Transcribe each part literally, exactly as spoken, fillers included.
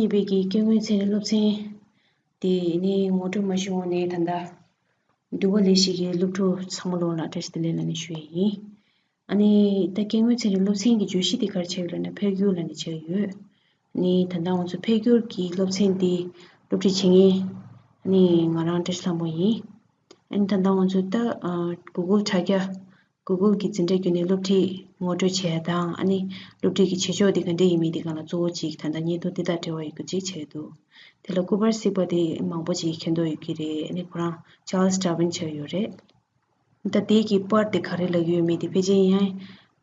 གཉིས་པའི་གི་སྐྱེ་དངོས་ཚན་རིག་སློབ་ཚན་དེ་ནི་ངོ་སྤྲོད་མ་ཞུས་གོང་ནས་ད་ལྟ་འདུག་པ་ལས་ཤིག་གི་སློབ་ཕྲུག་ཚང་མ་ལོ་ལ་བཀྲ་ཤིས་བདེ་ལེགས་ལ་ནི་ཞུ་ཡི་ཡིན། ཨ་ནི་ད་སྐྱེ་དངོས་ཚན་རིག་སློབ་ཚན་གྱི་བརྗོད་གཞི་དེ་ག་རེ་ཆགས་ཡོད་ལབ་ན་འཕེལ་འགྱུར་ལབ་ནས་ཆགས་ཡོད། ཨ་ནི་ད་ལྟ་ང་ཚོ་འཕེལ་འགྱུར་གྱི་སློབ་ཚན་དེ་སློབ་ཁྲིད་བྱེད་མཁན་ཨ་ནི་ང་རང་བཀྲ་ཤིས་ལྷ་མོ་ཡིན། ཨ་ནི་ད་ལྟ་ང་ཚོ་ད་ཨ་Google་དྲ་རྒྱ་Google་གི་འཛིན་གྲྭ་བརྒྱུད་ནས་སློབ་ཁྲིད་ངོ་སྤྲོད་བྱས་དང་ཨ་ནི་སློབ་ཁྲིད་ཀྱི་བྱེད་ཕྱོགས་དེ་ག་འདྲ་ཡིན་མིན་དེ་སྒང་ལ་གཙོ་བོ་གཅིག་ད་ལྟ་བརྙན་ཐུང་དེ་དང་འབྲེལ་བ་ཡོད་རྒྱུ་གཅིག་བྱས་འདུག་དེ་ལ་སྐུ་པར་གཟིགས་པ་དེ་མང་པོ་ཅིག་མཁྱེན་རྟོགས་ཡོད་ཀྱི་རེད། ཨ་ནི་ཁོ་རང་Charles Darwin་ཆགས་ཡོད་རེད། ད་དེ་གི་པར་དེ་ག་རེ་ལབ་ཡོད་མེད་དེ་ཕལ་ཆེར་ཡང་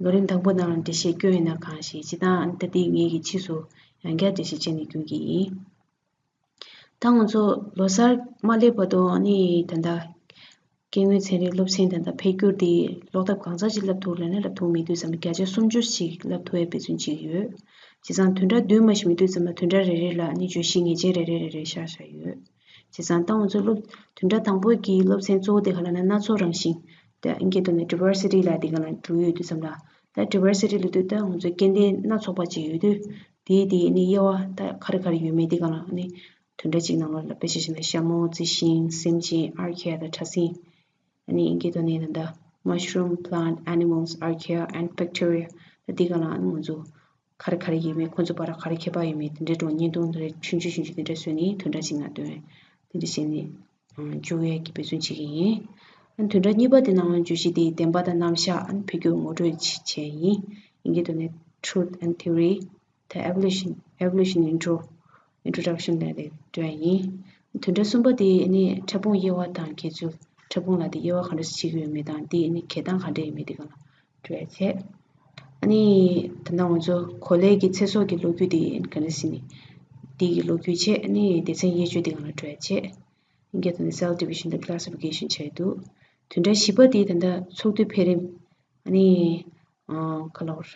ལོ་རིམ་དང་པོ་ནང་འགྲེལ་བཤད་སྐྱོན་ཡོད་ན་གང་ཞིག་སྤྱིར་བཏང་ད་དེ་ངེད་ཀྱིས་ཕྱིས་སུ་ཡང་བསྐྱར་འགྲེལ་བཤད་བྱས་ནས་སྐྱོན་གྱི་ཡིན། ད་ང་ཚོ་ལོ་གསར་མ་སླེབས་བར་དུ་ནི་ད་ལྟ་སྐྱེ་དངོས་ཚན་རིག་སློབ་ཚན་ད་ལྟ་འཕེལ་འགྱུར་དེ་ཀློག་ཐབས་གང་ཙམ་ཞིག་བསླབ་ཐུབ་ལབ་ན་བསླབ་ཐུབ་མི་འདུག་ཙམ་བརྒྱ་ཆ་སུམ་ཅུ་ཞིག་བསླབ་ཐུབ་ཡ་འབད་བརྩོན་བྱེད་ཀྱི་ཡོད། བྱས་ཙང་བདུན་ཕྲག་བདུན་མ་ཞིག་མི་འདུག་ཙམ་ལ་བདུན་ཕྲག་རེ་རེ་ལ་ནི་བརྗོད་གཞི་ངེས་ཅན་རེ་རེ་རེ་རེ་བཞག་བཞག་ཡོད། བྱས་ཙང་ད་ང་ཚོ་སློབ་བདུན་ཕྲག་དང་པོའི་གི་སློབ་ཚན་གཙོ་བོ་དེ་ག་ལབ་ན་སྣ་ཚོགས་རང་བཞིན་དེ་ཨིན་སྐད་ཐོག་ནས་Diversity་ལབ་དེ་ག་ལ་འགྲོ་ཡོད་དུས་ཙམ་ལ་ད་Diversity་ལབ་དུས་ད་ང་ཚོ་སྐྱེ་ལྡན་སྣ་ཚོགས་པ་ཅིག་ཡོད་དུས་དེའི་དེའི་ནི་དབྱེ་བ་ད་ག་རེ་ག་རེ་ཡོད་མེད་དེ་ག་ལ་ནི་བདུན་ཕྲག་གཅིག་ནང་ལོགས་ལ་དཔེ་ཆ་བཞག་ན་ཤ་མོ་རྩི་ཤིང་སེམས་ཅན་archaea་དང་ཕྲ་སྲིན། ཨ་ནི་ཨིན་སྐད་ཐོག་ནས་ད་ལྟ་mushroom, plant, animals, archaea and bacteria་ད་དེ་ག་ལ་ནི་ང་ཚོ་ག་རེ་ག་རེ་ཡོད་མེད་ཁོང་ཚོ་བར་ག་རེ་ཁྱད་པར་ཡོད་མེད་དེ་འདྲའི་སྒྲོམ་བརྙན་ཐུང་དེ་འདྲ་ཆུང་ཆུང་ཆུང་ཆུང་དེ་འདྲ་བཟོས་ནས་བདུན་ཕྲག་གཅིག་ནང་བཏོན་དེ་འདྲ་བྱས་ནས་འཇུག་ཡས་ཀྱི་འབད་བརྩོན་བྱེད་ཀྱི་ཡིན། ཨ་ནི་བདུན་ཕྲག་གཉིས་པ་དེ་ནང་བརྗོད་གཞི་དེ་བདེན་པ་དང་རྣམ་གཞག་ཨ་ནི་འཕེལ་འགྱུར་ངོ་སྤྲོད་བྱས་ཡིན། ཨིན་སྐད་ཐོག་ནས་Truth and Theory། ད་Evolution Evolution Intro Introduction་ལབ་དེ་འགྲོ་ཡ་ཡིན། བདུན་ཕྲག་གསུམ་པ་དེ་ནི་ཕྲ་ཕུང་དབྱེ་བ་དང་འགལ་ཚུལ། ཕྲ་ཕུང་ལབ་དེ་དབྱེ་བ་ག་འདྲ་ཞིག་ཕྱེ་གི་ཡོད་མེད་དང་དེ་ནི་འགལ་སྟངས་ག་འདྲ་ཡོད་མེད་དེ་ག་ལ་འགྲོ་ཡ་བྱས། ཨ་ནི་ད་ལྟ་ང་ཚོ་གོ་ལའི་གི་ཚེ་སྲོག་གི་ལོ་རྒྱུས་དེ་ག་འདྲ་ཞིག་ནི་དེ་གི་ལོ་རྒྱུས་བྱས། ཨ་ནི་སྡེ་ཚན་དབྱེ་གཅོད་དེ་ག་ལ་འགྲོ་ཡ་བྱས། ཨིན་སྐད་ཐོག་ནས་Cell Division་དང་Classification་བྱས་འདུག་བདུན་ཕྲག་བཞི་པ་དེ་ད་ལྟ་ཚོགས་འདུའི་འཕེལ་རིམ། ཨ་ནི་ཨ་ག་ལ་བར།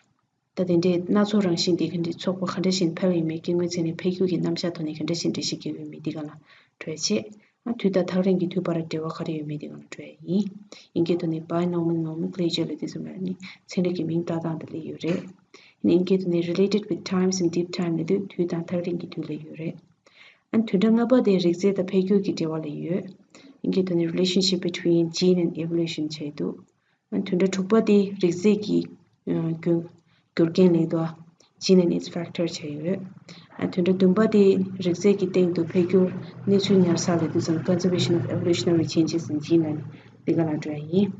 ད་དེ་འདྲའི་སྣ་ཚོགས་རང་བཞིན་དེ་ག་འདྲའི་ཚོགས་པ་ག་འདྲ་ཞིག་འཕེལ་ཡོད་མེད་སྐྱེ་དངོས་ཚན་རིག་འཕེལ་འགྱུར་གྱི་རྣམ་གཞག་ཐོག་ནས་ག་འདྲ་ཞིག་འགྲེལ་བཤད་བརྒྱབ་ཡོད་མེད་འདི་ག་ལ་འགྲོ་ཡ་བྱས། ཨ་དུས་དང་ཐག་རིང་གི་དུས་བར་འབྲེལ་བ་ག་རེ་ཡོད་མེད་འདི་ག་ལ་འགྲོ་ཡ་ཡིན། ཨིན་སྐད་ཐོག་ནས་Binomial Nomenclature་ལབ་དུས་ཙམ་ལ་ནི་ཚན་རིག་གི་མིང་བཏགས་སྟངས་དེ་ལ་ཡོད་རེད། ཨ་ནི་ཨིན་སྐད་ཐོག་ནས་Related with Times and Deep Time་ལབ་དུས་དུས་དང་ཐག་རིང་གི་དུས་ལ་ཡོད་རེད། ཨ་ནི་བདུན་ཕྲག་ལྔ་པ་དེ་རིགས་རྫས་དང་འཕེལ་འགྱུར་གྱི་འབྲེལ་བ་ལ་ཡོད། ཨིན་སྐད་ཐོག་ནས་Relationship between Gene and Evolution་བྱས་འདུག་བདུན་ཕྲག་དྲུག་པ་དེ་རིགས་རྫས་ཀྱི་ཨ་རྒྱུ་རྒྱུ་རྐྱེན་ལབ་དུས་Gene and its factor་བྱས་ཡོད། ཨ་བདུན་ཕྲག་བདུན་པ་དེ་རིགས་རྫས་ཀྱི་སྟེང་དུ་འཕེལ་འགྱུར་གནས་ཚུལ་ཉར་ཚགས་ལབ་དུས་ཙམ་Conservation of Evolutionary Changes in Gene and འདི་ག་ལ་འགྲོ་ཡ་ཡིན།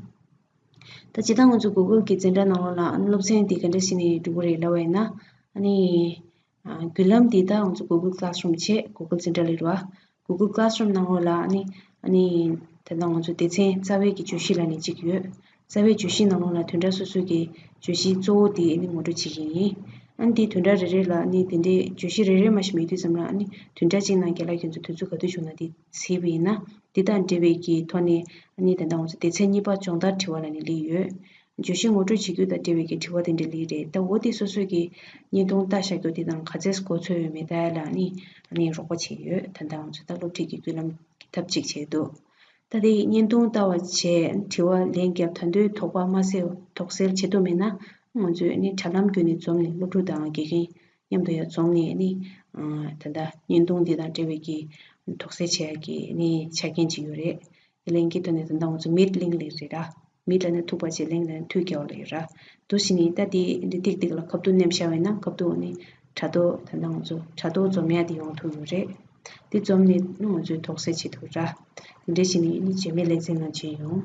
ད་སྤྱིར་བཏང་ང་ཚོ་Google་གི་འཛིན་གྲྭ་ནང་ལོགས་ལ་ཨ་ནི་སློབ་ཚན་འདི་ག་འདྲ་ཞིག་ནས་འགྲོ་གི་རེད་ལབ་པ་ཡིན་ན་ཨ་ནི་ཨ་བརྒྱུད་ལམ་འདི་ད་ང་ཚོ་Google Classroom་བྱས་Google་འཛིན་གྲྭ་ལ་རེད་བ། Google Classroom་ནང་ལོགས་ལ་ཨ་ནི་ཨ་ནི་ད་ལྟ་ང་ཚོ་སྡེ་ཚན་རྩ་བའི་གི་བརྗོད་གཞི་ལབ་ནས་གཅིག་ཡོད། རྩ་བའི་བརྗོད་གཞི་ནང་ལོགས་ལ་བདུན་ཕྲག་སོ་སོའི་གི་བརྗོད་གཞི་གཙོ་བོ་དེ་ཨ་ནི་ངོ་སྤྲོད་བྱེད་ཀྱི་ཡིན། ཨ་ནི་དེ་བདུན་ཕྲག་རེ་རེ་ལ་ཨ་ནི་དེ་འདྲའི་བརྗོད་གཞི་རེ་རེ་མ་ཞིག་མེད་དུས་ཙམ་ལ་ཨ་ནི་བདུན་ཕྲག་གཅིག་ནང་རྒན་ལགས་ཁྱོད་ཚོ་དུས་ཚོད་ག་དུས་བྱུང་ན་དེ་གཟིགས་པ་ཡིན་ན་དེ་དང་འབྲེལ་བའི་གི་ཐོག་ནས་ཨ་ནི་ད་ལྟ་ང་ཚོ་སྡེ་ཚན་གཉིས་པ་སྦྱོང་བརྡར་དྲི་བ་ལབ་ནས་སླེབས་ཡོད། བརྗོད་གཞི་ངོ་སྤྲོད་བྱེད་རྒྱུ་དང་འབྲེལ་བའི་གི་དྲི་བ་དེ་འདྲ་སླེབས་རེད། ད་འོ་དེ་སོ་སོའི་གི་བརྙན་ཐུང་ལྟ་བཞག་རྒྱུ་དེ་དང་ག་ཚད་གོ་ཚོད་ཡོད་མེད་ལྟ་ཡ་ལ་ནི་ཨ་ནི་རོགས་པ་བྱས་ཡོད། ད་ལྟ་ང་ཚོ་ད་སློབ་ཁྲིད་ཀྱི་བརྒྱུད་ལམ་གྱི་ཐབས་གཅིག་བྱས་འདུག་ད་དེ་བརྙན་ཐུང་ལྟ་བ་བྱས་དྲི་བ་ལན་བརྒྱབ་ད་དུང་དོགས་པ་མ་སེལ་དོགས་སེལ་བྱེད་ཐུབ་མེད་ན་ང་ཚོས་ནི་དྲ་ལམ་བརྒྱུད་ནས་འཛོམས་ནས་སློབ་ཕྲུག་དང་དགེ་རྒན་མཉམ་དུ་ཡང་འཛོམས་ནས་ནི་ད་ལྟ་བརྙན་ཐུང་འདི་དང་འབྲེལ་བའི་གི་དོགས་སེལ་བྱེད་ཡ་གི་ནི་ཆ་རྐྱེན་གཅིག་ཡོད་རེད། དེ་ལན་གྱི་ཐོག་ནས་ད་ལྟ་ང་ཚོ་མིད་ལིང་ལབ་རེད་ར། མིད་ལབ་ན་ཐུག་པ་བྱས་ལིང་ལབ་ན་མཐུད་རྒྱག་པ་ལ་ཡོད་ར། འདུག་སེ་ནི་ད་དེ་འདི་ཏིག་ཏིག་ལ་ཁ་བསྡུ་མནན་བཞག་པ་ཡིན་ན་ཁ་བསྡུ་ནི་དྲ་ཐོག་ད་ལྟ་ང་ཚོ་དྲ་ཐོག་འཛོམས་ཡ་དེ་ཡོང་ཐུབ་ཡོད་རེད། དེ་འཛོམས་ནས་ང་ཚོས་དོགས་སེལ་བྱེད་ཐུབ་ར། དེ་འདྲ་བྱས་ནས་ནི་རྗེས་མའི་ལེ་ཚན་ནང་མཇལ་ཡོང་།